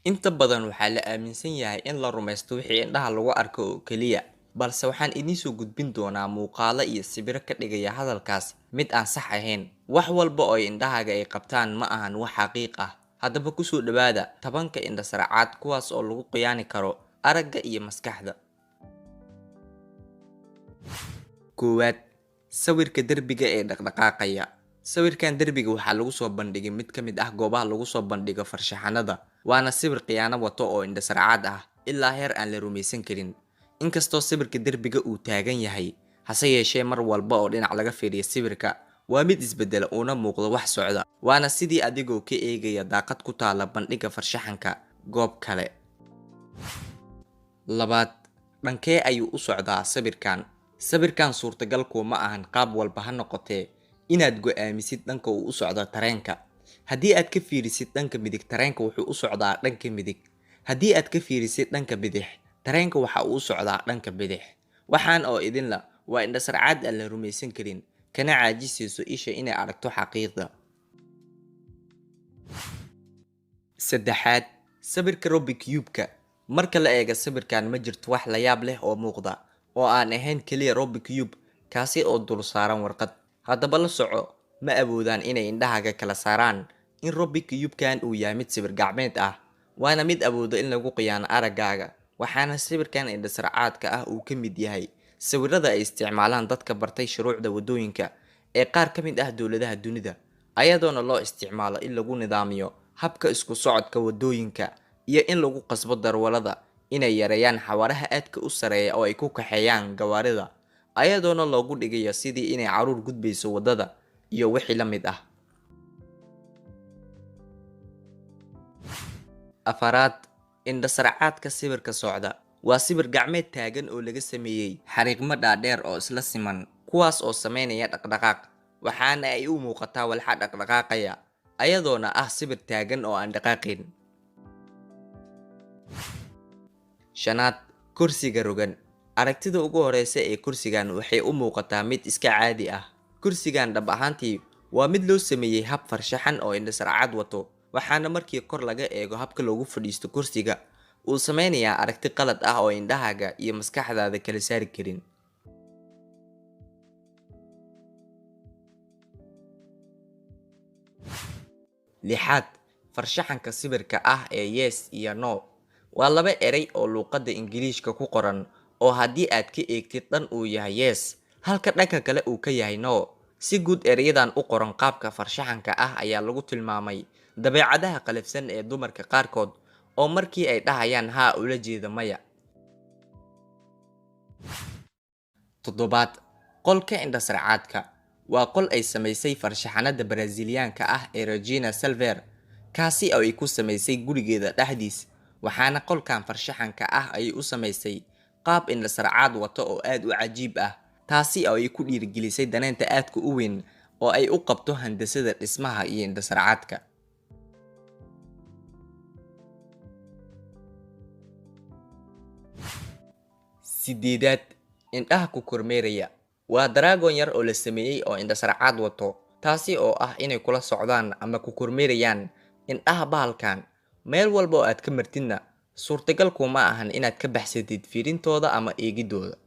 Inta badan waxaa la aaminsan yahay in la rumaysto wixii indhaha lagu arko oo keliya, balse waxaan idiin soo gudbin doonaa muuqaallo iyo sawirro ka dhigaya hadalkaas mid aan sax ahayn. Wax walba oo indhahaaga ay qabtaan ma ahan wax xaqiiq ah. Haddaba ku soo dhawaada 10-ka indho-sarcaad kuwaas oo lagu khiyaani karo aragga iyo maskaxda. Koowaad, sawirka derbiga ee dhaqdhaqaaqaya. Sawirkan derbiga waxaa lagu soo bandhigay mid ka mid ah goobaha lagu soo bandhigo farshaxanada, waana sawir khiyaano wato oo indho-sarcaad ah ilaa heer aan la rumaysan karin. Inkastoo sawirka derbiga uu taagan yahay, hase yeeshee mar walba oo dhinac laga fiiriyo sawirka waa mid isbedela uuna muuqdo wax socda, waana sidii adigoo ka eegaya daaqad ku taalla bandhigga farshaxanka goob kale. Labaad, dhankee ayuu u socdaa sawirkan? Sawirkan suurtagal kuma ahan qaab walba ha noqotee inaad go'aamisid dhanka uu u socdo tareenka. Haddii aad ka fiirisid dhanka midig, tareenka wuxuu u socdaa dhanka midig. Haddii aad ka fiirisid dhanka bidix, tareenka waxa uu u socdaa dhanka bidix. Waxaan oo idinla waa indho-sarcaad aan la rumaysan karin, kana caajisayso isha inay aragto xaqiiqda. Saddexaad, sawirka Rubik Cube-ka. Marka la eego sawirkan, ma jirto wax la yaab leh oo muuqda oo aan ahayn kaliya Rubik Cube kaasi oo dul saaran warqad. Haddaba la soco, ma awoodaan inay indhahaaga kala saaraan in Rubik Cube-kan uu yahay mid sawir gacmeed ah, waana mid awooda in lagu khiyaano araggaaga. Waxaana sawirkan indho-sarcaadka ah uu ka mid yahay sawirada ay isticmaalaan dadka bartay shuruucda waddooyinka ee qaar ka mid ah dowladaha dunida, ayadoona loo isticmaalo in lagu nidaamiyo habka isku socodka waddooyinka iyo in lagu qasbo darawallada inay yareeyaan xawaaraha aadka u sarreeya oo ay ku kaxeeyaan gawaarida, ayadoona loogu dhigayo sidii inay carruur gudbayso waddada iyo wixii la mid ah. Afaraad, indho-sarcaadka sawirka socda. Waa sawir gacmeed taagan oo laga sameeyay xariiqmo dhaadheer oo isla siman, kuwaas oo sameynaya dhaqdhaqaaq, waxaana ay u muuqataa walxa dhaqdhaqaaqaya, ayadoona ah sawir taagan oo aan dhaqaaqayn. Shanaad, kursiga rogan. Aragtida ugu horeysa ee kursigan waxay u muuqataa mid iska caadi ah. Kursigan dhab ahaantii waa mid loo sameeyay hab farshaxan oo indho-sarcaad wato, waxaana markii kor laga eego habka loogu fadhiisto kursiga uu sameynayaa aragti qalad ah oo indhahaaga iyo maskaxdaada kala saari karin. Lixaad, farshaxanka sawirka ah ee yes iyo no. Waa laba eray oo luqadda Ingiriisiga ku qoran oo haddii aad ka eegtid dhan uu yahay yes, halka dhanka kale uu ka yahay no. Si guud erayadan u qoran qaabka farshaxanka ah ayaa lagu tilmaamay dabeecadaha qallafsan ee dumarka qaarkood oo markii ay dhahayaan haa ula jeeda maya. Toddobaad, qolka indho-sarcaadka. Waa qol ay samaysay farshaxanada Brazilian-ka ah ee Regina Silver, kaasi oo ay ku samaysay gurigeeda dhexdiis, waxaana qolkan farshaxanka ah ay u samaysay qaab indho-sarcaad wato oo aad u cajiib ah, taasi oo ay ku dhiirigelisay daneynta aadka u weyn oo ay u qabto handasada dhismaha iyo indho-sarcaadka. Sideedaad, indhaha ku kormeeraya. Waa dragon yar oo la sameeyay oo indho-sarcaad wato, taasi oo ah inay kula socdaan ama ku kormeerayaan indhaha bahalkan. Meel walba oo aad ka martidna, suurtagal kuma ahan inaad ka baxsatid fiirintooda ama eegidooda.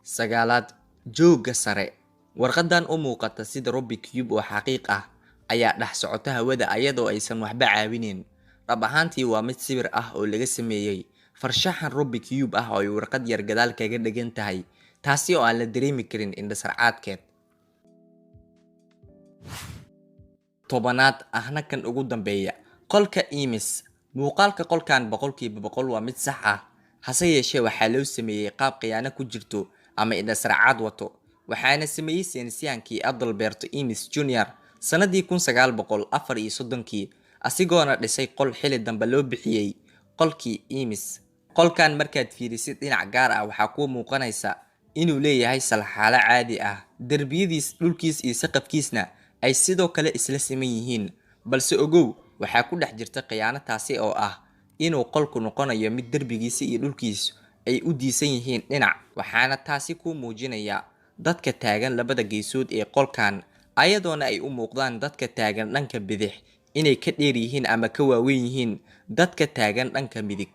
Sagaalaad, joogga sare. Warqadan u muuqata sida Rubik Cube oo xaqiiq ah ayaa dhex socota hawada ayadoo aysan waxba caawinayn. Dhab ahaantii waa mid sawir ah oo laga sameeyay farshaxan Rubik Cube ah oo ay warqad yar gadaal kaga dhagan tahay, taasi oo aan la dareemi karin indho-sarcaadkeed. Tobanaad, ahna kan ugu dambeeya, qolka Eames. Muuqaalka qolkan 100% waa mid sax ah, hase yeeshee waxaa loo sameeyay qaab khiyaano ku jirto ama indho-sarcaad wato, waxaana sameeyay saynisyahankii Adalbert Eames Jr. sanadii 1934-kii, asigoona dhisay qol xilli dambe loo bixiyay qolkii Eames. Qolkan markaad fiirisid dhinac gaar ah waxaa kuu muuqanaysa inuu leeyahay salxaalo caadi ah, derbiyadiis, dhulkiis iyo saqafkiisna ay sidoo kale isla siman yihiin, balse ogow waxaa ku dhex jirta khiyaano taasi oo ah inuu qolku noqonayo mid derbigiisa iyo dhulkiisu ay u diisan yihiin dhinac, waxaana taasi kuu muujinaya dadka taagan labada geesood ee qolkan, ayadoona ay u muuqdaan dadka taagan dhanka bidix inay ka dheer yihiin ama ka waaweyn yihiin dadka taagan dhanka midig.